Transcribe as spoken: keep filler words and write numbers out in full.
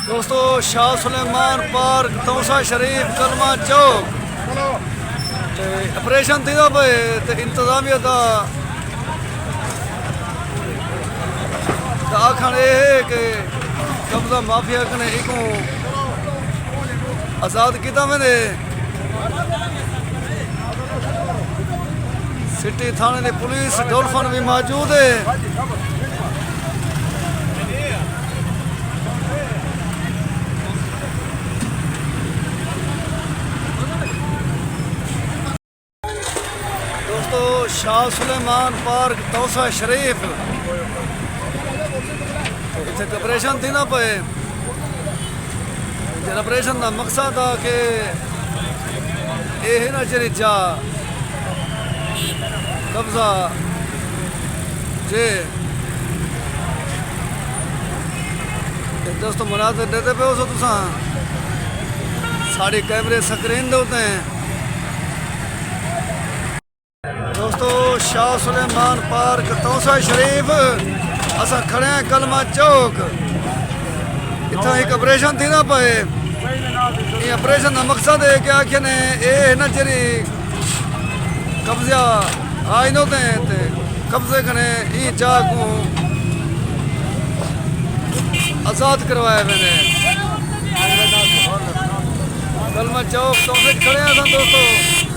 دوستو، شاہ سلیمان پارک، تونسہ شریف، کلمہ چوک تے آپریشن تھیندا پئے تے انتظامیہ دا دا آکھݨ اے ہے کہ قبضہ مافیا کنے ایکوں آزاد کیتا ویندے۔ سٹی تھاݨے دی پولیس، ڈولفن وی موجود ہے۔ دوستو، شاہ سلیمان پارک، تونسہ شریف، اتھے آپریشن تھیندا پئے۔ جن آپریشن دا مقصد آ کہ اے ہے نا جڑی جا قبضہ جے تے دوستو، مناظر ݙیہدے پئے ہوسو تساں ساݙی کیمرے سکرین دے اتے۔ دوستو، شاہ سلیمان پارک، تونسہ شریف، اساں کھڑے ہیں کلمہ چوک۔ اتھاں ہک آپریشن تھیندا پئے۔ ایں آپریشن دا مقصد ہے کہ آکھے نے اے ہے نا جڑی قبضہ آئینو تے تے قبضے کنے ایں جا کوں آزاد کروایا ویندے۔ کلمہ چوک تونسہ کھڑے ہیں اساں دوستو۔